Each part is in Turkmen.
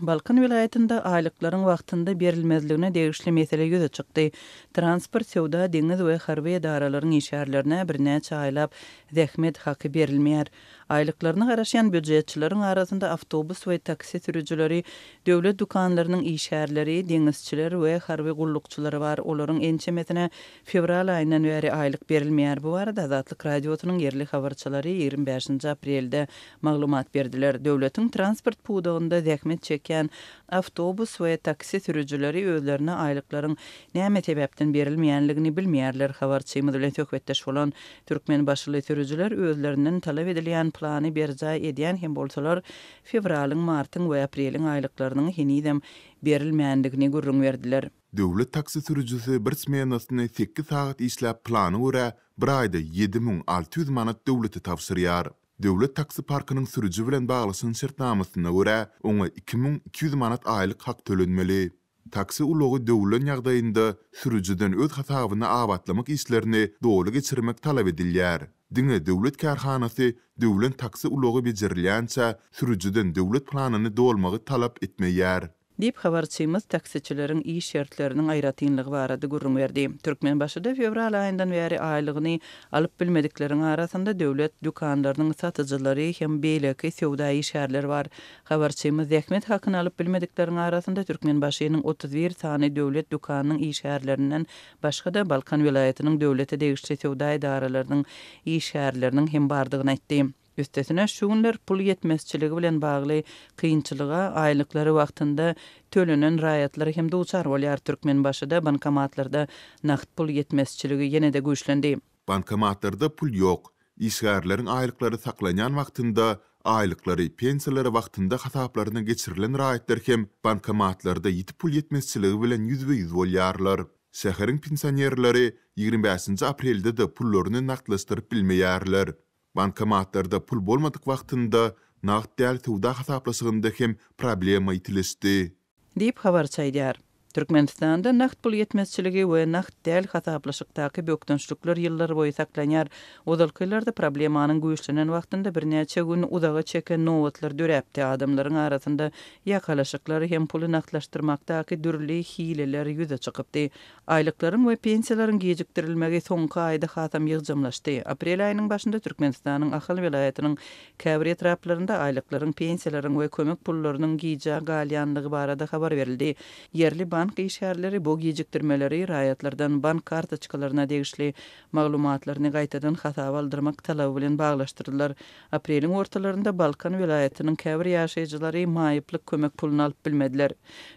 Balkan welaýatynda aýlyklaryň wagtynda berilmezligine degişli mesele ýüze çykdy. Transport, söwda, deňiz we harby edaralaryň işgärlerine birnäçe aýlap zähmet haky berilmeýär. Aýlyklaryna garaşýan býujetçileriň arasynda awtobus we taksi sürüjileri, döwlet dükanlarynyň işgärleri, deňizçiler we harby gullukçylary bar. Olaryň ençemesine fewral aýyndan bäri aýlyk berilmeýär. Bu barada Azatlyk Radiosynyň ýerli habarçylary 25 aprelde maglumat berdiler. Döwletiň transport pudagynda zähmet çekýän awtobus we taksi sürüjileri özlerine aýlyklaryň näme sebäpden berilmeýänligini bilmeýärler. Habarçymyz bilen söhbetdeş bolan türkmenbaşyly sürüjiler özlerinden talap edilýän plany berjaý edýän hem bolsalar, fewralyň, martyň we apreliň aýlyklarynyň henizem berilmändigini gürrüň berdiler. Döwlet taksi sürüjisi bir smenasyny sekiz sagat işläp plana görä bir aýda 7600 manat döwlete tabşyrýar. Döwlet taksi parkynyň sürüji bilen baglaşan şertnamasyna görä, oňa 2200 manat aýlyk hak tölenmeli. Taksi ulagy döwülen ýagdaýynda sürüjiden öz hasabyna abatlamak işlerini doly geçirmek talap edilýär. Diňe döwlet kärhanasy döwlen taksi ulagy bejerilýänçä sürüjiden döwlet planyny dolmagy talap etmeýär. Diýip, habarçymyz taksiçileriň iş şertleriniň aýratynlygy barada gürrüň berdi. Türkmenbaşyda fewral aýyndan bäri aýlygyny alyp bilmedikleriň arasynda döwlet dükanlarynyň satyjylary hem beýleki söwda işgärleri bar. Habarçymyz zähmet hakyny alyp bilmedikleriň arasynda Türkmenbaşynyň 31 sany döwlet dükanynyň işgärlerinden başga-da Balkan welaýatynyň döwlete degişli söwda edaralarynyň işgärleriniň hem bardygyny aýtdy. Üstesine, şu günler pul ýetmezçiligi bilen bagly kynçylyga aýlyklary wagtynda tölenen raýatlar hem duçar bolýar. Türkmenbaşyda bankomatlarda nagt pul ýetmezçiligi ýene-de güýçlendi. Bankomatlarda pul ýok. Işgärleriň aýlyklary saklanýan wagtynda aýlyklary, pensiýalary wagtynda hasaplaryna geçirilen raýatlar hem bankomatlarda ýiti pul ýetmezçiligi bilen ýüzbe-ýüz bolýarlar. Şäheriň pensionerleri 25-nji aprelde-de pullaryny nagtlaşdyryp bilmeýärler. Bankomatlarda pul bolmadyk wagtynda nagt däl söwda hasaplaşygynda hem problema ýitileşdi. Diýip, habarçy aýdýar. Türkmenistanda nagt pul ýetmezçiligi we nagt däl hasaplaşykdaky bökdençlikler ýyllarboýy saklanýar. Ozalky ýyllarda problemanyň güýçlenen wagtynda birnäçe gün uzaga çeken nobatlar döräpdi, adamlaryň arasynda ýakalaşyklar hem puly nagtlaşdyrmakdaky dürli hileler ýüze çykypdy. Aýlyklaryň we pensiýalaryň gijikdirilmegi soňky aýda hasam ýygjamlaşdy. Aprel aýynyň başynda Türkmenistanyň Ahal welaýatynyň käbir etraplarynda aýlyklaryň, pensiýalaryň we kömek pullarynyň gijä galýanlygy barada habar berildi. Ýerli bank işgärleri bu gijikdirmeleri raýatlardan bank kartoçkalaryna degişli maglumatlaryny gaýtadan hasaba aldyrmak talaby bilen baglaşdyrdylar. Apreliň ortalarynda Balkan welaýatynyň käbir ýaşaýjylary maýyplyk kömek puluny alyp bilmediler.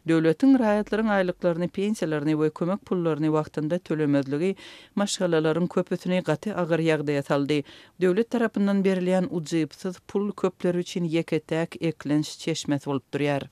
Döwletiň raýatlaryň aýlyklaryny, pensiýalaryny we kömek pullaryny wagtynda tölemezligi maşgalalaryň köpüsini gaty agyr ýagdaýa saldy. Döwlet tarapyndan berilýän ujypsyz pul köpler üçin ýeke-täk eklenç çeşmesi bolup durýar.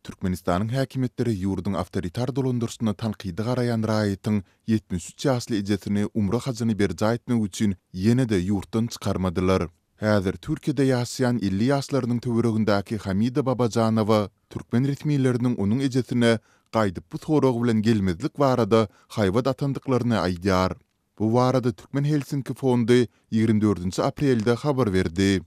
Türkmenistanyň häkimiýetleri ýurduň awtoritar dolandyryşyna tankydy garaýan raýatyň 73 ýaşly ejesini umra hajyny berjaý etmek üçin ýene-de ýurtdan çykarmadylar. Häzir Türkiýede ýaşaýan 50 ýaşlarynyň töweregindäki Hamida Babajanowa türkmen resmileriniň onuň ejesine gaýdyp bu sorag bilen gelmezlik barada haýbat atandyklaryny aýdýar. Bu barada Türkmen Helsinki fondy 24-nji aprelde habar berdi.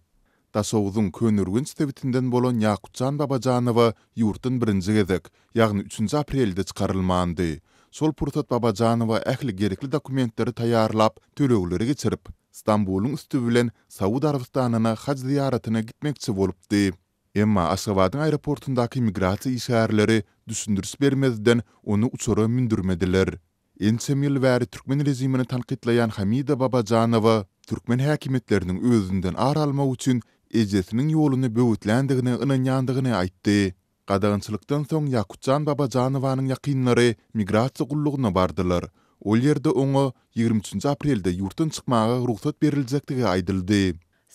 Daşogzuň Köneürgenç sebitinden bolan Ýakutjan Babajanowa ýurtdan birinji gezek, ýagny üçünji aprelde çykarylmandy. Şol pursat Babajanowa ähli gerekli dokumentleri taýýarlap, tölegleri geçirip, Stambulyň üsti bilen Saud Arabystanyna haj zyýaratyna gitmekçi bolupdy. Emma Aşgabadyň aeroportundaky migrasiýa işgärleri düşündiriş bermezden ony uçara mündürmediler. Ençeme ýyl bäri türkmen režimini tankytlaýan Hamida Babajanowa türkmen häkimiýetleriniň özünden ar almak üçin ejesiniň ýoluny böwetländigine ynanýandygyny aýtdy. Gadagançylykdan soň Ýakutjan Babajanowanyň ýakynlary migrasiýa gullugyna bardylar. Ol ýerde oňa 23 nji aprelde ýurtdan çykmaga rugsat beriljekdigi aýdyldy.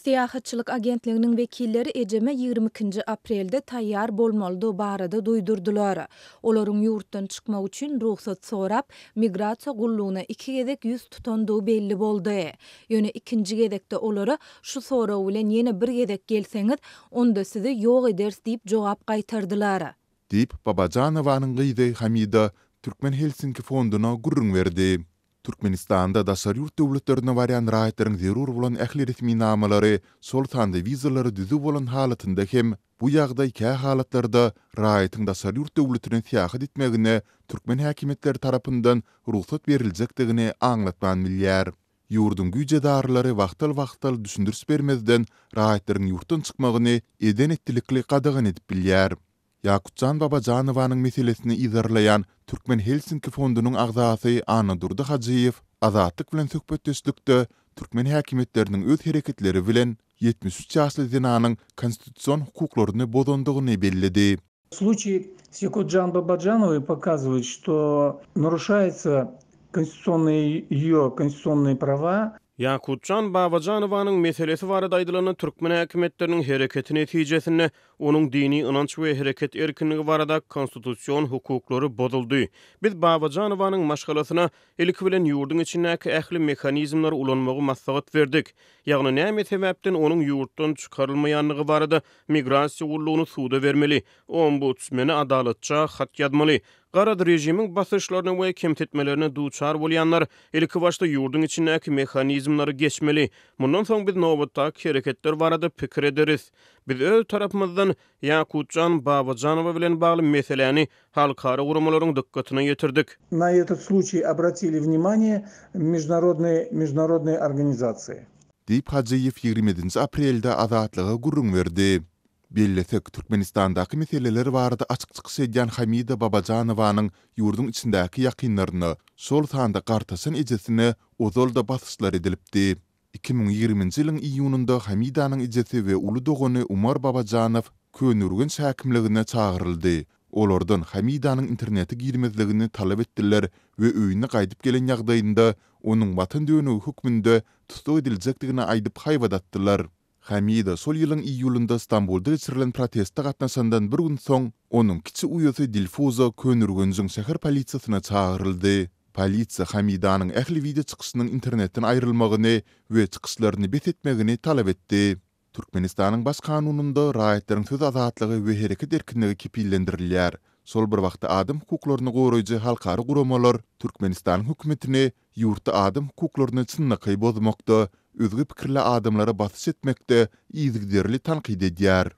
Syýahatçylyk agentliginiň wekilleri ejeme 22 nji aprelde taýýar bolmalydygy barada duýdurdylar. Olaryň ýurtdan çykmak üçin rugsat sorap, migrasiýa gullugyna iki gezek ýüz tutandygy belli boldy. Ýöne ikinji gezekde olara şu sorag bilen ýene bir gezek gelseňiz, onda sizi ýok ederis diýip jogap gaýtardylar. Diýip, Babajanowanyň gyzy Hamida Türkmen Helsinki fonduna gürrüň berdi. Türkmenistanda daşary ýurt döwletlerine barýan raýatlaryň zerur bolan ähli resminamalary, şol sanda wizalary düzüw bolan halatynda hem, bu ýagdaý kä halatlarda raýatyň daşary ýurt döwletine syýahat etmegine türkmen häkimiýetleri tarapyndan rugsat beriljekdigini aňlatman bilýär. Ýurduň güýç edaralary wagtal-wagtal düşündiriş bermezden raýatlaryň ýurtdan çykmagyny eden-etdilikli gadagan edip bilýär. Ýakutjan Babajanowanyň meselesini yzarlaýan Türkmen Helsinki fondunyň agzasy Annadurdy Hajyýew Azatlyk bilen söhbetdeşlikde türkmen häkimiýetleriniň öz hereketleri bilen 73 ýaşly zenanyň konstitusion hukuklaryny bozandygyny belledi. Случай с Якутжан Бабаджановой показывает, что нарушаются конституционные ее конституционные права. Ýakutjan Babajanowanyň meselesi barada aýdylanda, türkmen häkimiýetleriniň hereketi netijesinde onuň dini ynanç we hereket erkinligi barada konstitusion hukuklary bozuldy. Biz Babajanowanyň maşgalasyna ilki bilen ýurduň içindäki ähli mehanizmleri ulanmagy maslahat berdik. Ýagny näme sebäpden onuň ýurtdan çykarylmaýandygy barada migrasiýa gullugyny suda bermeli, ombudsmene adalatça hat ýazmaly. Garaz, režimiň basyşlaryna we kemsitmelerine duçar bolýanlar ilkibaşda ýurduň içindäki mehanizmleri geçmeli. Mundan soň biz nobatdaky hereketler barada pikir ederis. Biz öz tarapymyzdan Ýakutjan Babajanowa bilen bagly meseläni halkara guramalaryň dykgatyna ýetirdik. Na etot sluçiý obratili vnimaniye mejdunarodnyye mejdunarodnyye organizatsii. Diýip, Hajyýew 27-nji aprelde Azatlyga gürrüň berdi. Bellesek, Türkmenistandaky meseleler barada açyk çykyş edýän Hamida Babajanowanyň ýurduň içindäki ýakynlaryna, şol sanda gartaşan ejesine ozal-da basyşlar edilipdi. 2020-nji ýylyň iýunynda Hamidanyň ejesi we uly dogany Umar Babajanow Köneürgenç häkimligine çagyryldy. Olardan Hamidanyň internete girmezligini talap etdiler we öýüne gaýdyp gelen ýagdaýynda onuň watan dönügi hökmünde tussag ediljekdigini aýdyp haýbat atdylar. Hamida şol ýylyň iýulynda Stambulda geçirilen proteste gatnaşandan bir gün soň, onuň kiçi uýasy Dilfuza Köneürgenjiň şäher polisiýasyna çagyryldy. Polisiýa Hamidanyň ähli wideo çykyşynyň internetden aýrylmagyny we çykyşlaryny bes etmegini talap etdi. Türkmenistanyň Baş kanunynda raýatlaryň söz azatlygy we hereket erkinligi kepillendirilýär. Şol bir wagtda adam hukuklaryny goraýjy halkara guramalar Türkmenistanyň hökümetini ýurtda adam hukuklaryny çynlakaý bozmakda, özge pikirli adamlara basyş etmekde yzygiderli tankyt edýär.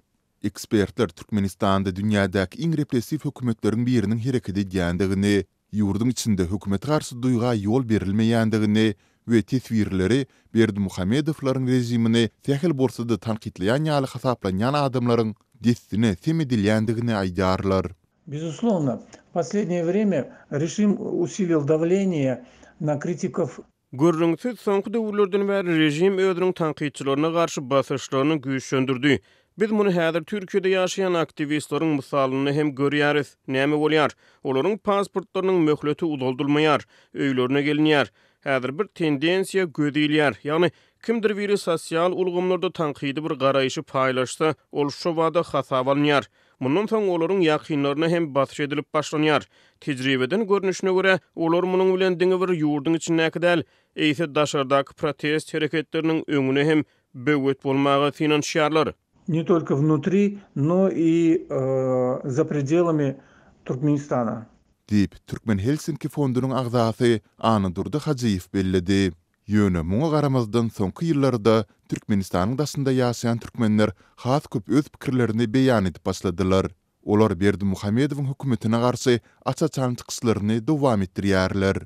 Ekspertler Türkmenistanda dünýädäki iň repressiw hökümetleriň biriniň hereket edýändigini, ýurduň içinde hökümete garşy duýga ýol berilmeýändigini we teswirleri Berdimuhamedowlaryň režimini sähel bolsa-da tankytlaýan ýaly hasaplanýan adamlaryň dessine sem edilýändigini aýdýarlar. Безусловно, в последнее время režim усилил давление na kritikов. Gürrüňsiz, soňky döwürlerden bäri režim özüniň tankytçylaryna garşy basyşlaryny güýçlendirdi. Biz muny häzir Türkiýede ýaşaýan aktiwistleriň mysalynda hem görýäris. Näme bolýar? Olaryň pasportlarynyň möhleti uzaldylmaýar, öýlerine gelinýär. Häzir bir tendensiýa göz ilýär. Ýagny, kimdir biri sosial ulgamlarda tankydy bir garaýşy paýlaşsa, ol şobada hasaba alynýar. Mundan soň olaryň ýakynlaryna hem basyş edilip başlanýar. Tejribeden görnüşine görä, olar munuň bilen diňe bir ýurduň içindäki däl, eýse daşardaky protest hereketleriniň öňüne hem böwet bolmaga synanyşýarlar. Ne tolko vnutri, no i za predelami Turkmenistana. Diýip, Türkmen Helsinki fondunyň agzasy Annadurdy Hajyýew belledi. Ýöne muňa garamazdan soňky ýyllarda Türkmenistanyň daşynda ýaşaýan türkmenler has köp öz pikirlerini beýan edip başladylar. Olar Berdimuhamedowyň hökümetine garşy aç-açan çykyşlaryny dowam etdirýärler.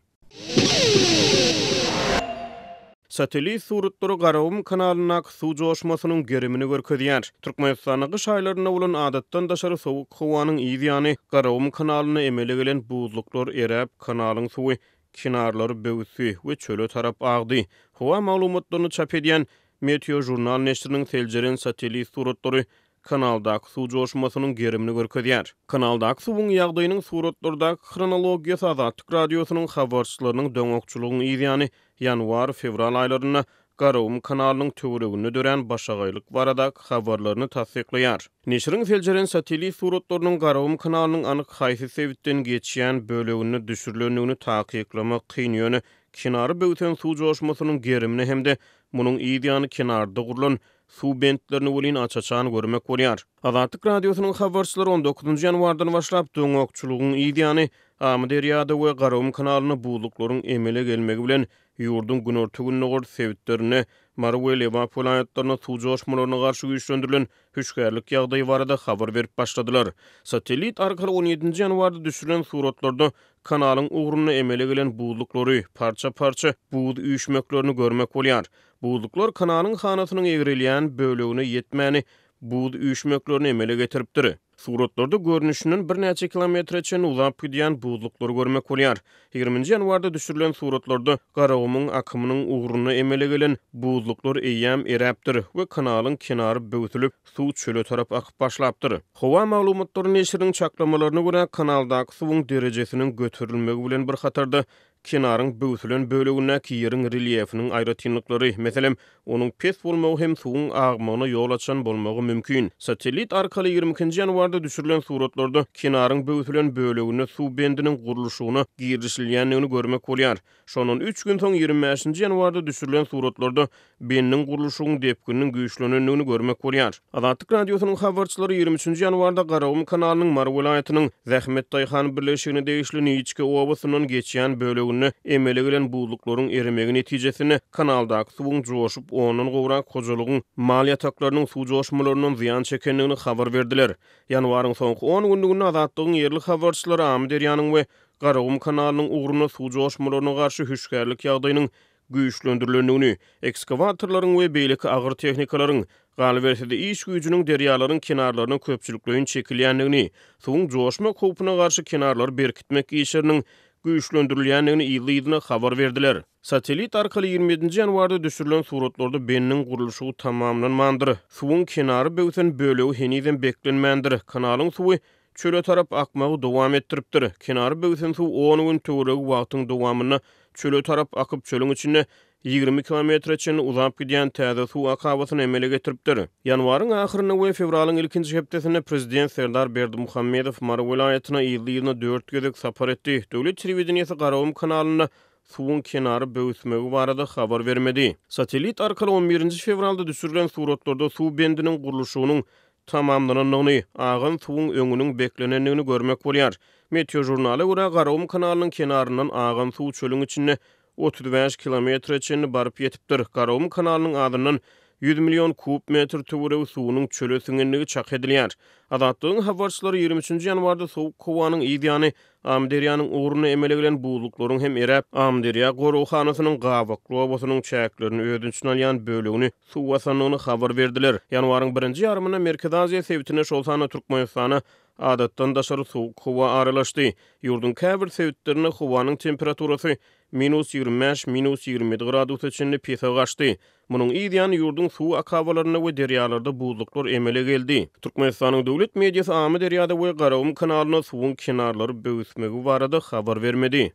Satellit suratlary Garagum kanalyndaky suw joşmasynyň gerimini görkezýär. Türkmenistanda gyş aýlarynda bolan adatdan daşary sowuk howanyň yz ýany Garagum kanalynda emele gelen buzluklar eräp, kanalyň suwy kenarlary böwüsdi we çöle tarap agdy. Howa maglumatlaryny çap edýän Meteožurnal neşiriniň seljeren satellit suratlary kanaldaky suw joşmasynyň gerimini görkezýär. Kanaldaky suwuň ýagdaýynyň suratlardaky hronologiýasy Azatlyk Radiosynyň habarçylarynyň doňakçylygyň yzýany ýanwar-fewral aýlarynda Garagum kanalynyň töwereginde dörän başagaýlyk baradaky habarlaryny tassyklaýar. Neşiriň seljeren satellit suratlarynyň Garagum kanalynyň anyk haýsy sebitden geçýän böleginde düşürilendigini takyklamak kyn, ýöne kenary böwsen suw joşmasynyň gerimini hem-de munuň yz ýany kenarda gurlan suw bentlerini welin aç-açan görmek bolýar. Azatlyk Radiosynyň habarçylary on dokuzynjy ýanwardan başlap doňakçylygyň yz ýany. Amyderýada we Garagum kanalynda buzluklaryň emele gelmegi bilen ýurduň günorta-gündogar sebitlerinde, Mary we Lebap welaýatlarynda suw joşmalaryna garşy güýçlendirilen hüşgärlik ýagdaýy barada habar berip başladylar. Satellit arkaly on ýedinji ýanwarda düşürilen suratlarda kanalyň ugrunda emele gelen buzluklary, parça-parça buz üýşmeklerini görmek bolýar. Buzluklar kanalyň hanasynyň egrelýän bölegine ýetmäni buz üýşmeklerini emele getiripdir. Suratlarda görnüşinden birnäçe kilometre çenli uzap gidýän buzluklary görmek bolýar. Ýigriminji ýanwarda düşürilen suratlarda Garagumuň akymynyň ugrunda emele gelen buzluklar eýýäm eräpdir we kanalyň kenary böwsülip, suw çöle tarap akyp başlapdyr. Howa maglumatlary neşiriniň çaklamalaryna görä, kanaldaky suwuň derejesiniň göterilmegi bilen bir hatarda Kenaryň böwsülen bölegindäki ýeriň relýefiniň aýratynlyklary, meselem, onuň pes bolmagy hem suwuň agmagyna ýol açan bolmagy mümkin. Satellit arkaly 22-nji ýanwarda düşürilen suratlarda kenaryň böwsülen böleginde suw bendiniň gurluşygyna girişilýändigini görmek bolýar. Şondan üç gün soň, 25-nji ýanwarda düşürilen suratlarda bendiň gurluşygyň depgininiň güýçlenendigini görmek bolýar. Azatlyk Radiosynyň habarçylary 23-nji ýanwarda Garagum kanalynyň Mary welaýatynyň Zähmet daýhan birleşigine degişli Niçke obasyndan geçýän böleginde emele gelen buzluklaryň eremegi netijesinde kanaldaky suwuň joşup, ondan gowrak hojalygyň mal ýataklarynyň suw joşmalaryndan zyýan çekendigini habar berdiler. Ýanwaryň soňky on günlüginde Azatlygyň ýerli habarçylary Amyderýanyň we Garagum kanalynyň ugrunda suw joşmalaryna garşy hüşgärlik ýagdaýynyň güýçlendirilendigini, ekskawatorlaryň we beýleki agyr tehnikalaryň, galyberse-de iş güýjüniň derýalaryň kenarlaryna köpçülikleýin çekilýändigini, suwuň joşmak howpuna garşy kenarlary berkitmek işleriniň güýçlendirilýändigini yzly-yzyna habar berdiler. Satellit arkaly 27-nji ýanwarda düşürilen suratlarda bendiň gurluşygy tamamlanmandyr, suwuň kenary böwsen bölegi henizem beklenmändir, kanalyň suwy çöle tarap akmagy dowam etdiripdir. Kenary böwsen suw on gün töweregi wagtyň dowamynda çöle tarap akyp, çölüň içinde 20 kilometre çenli uzap gidýän täze suw akabasyny emele getiripdir. Ýanwaryň ahyrynda we fewralyň ilkinji hepdesinde prezident Serdar Berdimuhamedow Mary welaýatyna yzly-yzyna dört gezek sapar etdi. Döwlet telewideniýesi Garagum kanalynda suwuň kenary böwüsmegi barada habar bermedi. Satellit arkaly on birinji fewralda düşürilen suratlarda suw bendiniň gurluşygynyň tamamlanandygyny, agan suwuň öňüniň beklenendigini görmek bolýar. Meteožurnala görä, Garagum kanalynyň kenaryndan agan suw çölüň içinde 35 kilometre çenli baryp ýetipdir. Garagum kanalynyň azyndan 100 million kub metr töweregi suwunyň çöle siňendigi çak edilýär. Azatlygyň habarçylary 23-nji ýanwarda sowuk howanyň yz ýany Amyderýanyň ugrunda emele gelen buzluklaryň hem eräp, Amyderýa goraghanasynyň Gabakly obasynyň çäklerini öz içine alýan bölegini suw basandygyny habar berdiler. Ýanwaryň birinji ýarymynda Merkezi Aziýa sebitine, şol sanda Türkmenistana adatdan daşary sowuk howa aralaşdy. Ýurduň käbir sebitlerinde howanyň temperaturasy minus 25, minus 27 gradusa çenli pese gaçdy. Munuň yz ýany ýurduň suw akabalarynda we derýalarda buzluklar emele geldi. Türkmenistanyň döwlet mediasy Amyderýada we Garagum kanalynda suwuň kenarlary böwüsmegi barada habar bermedi.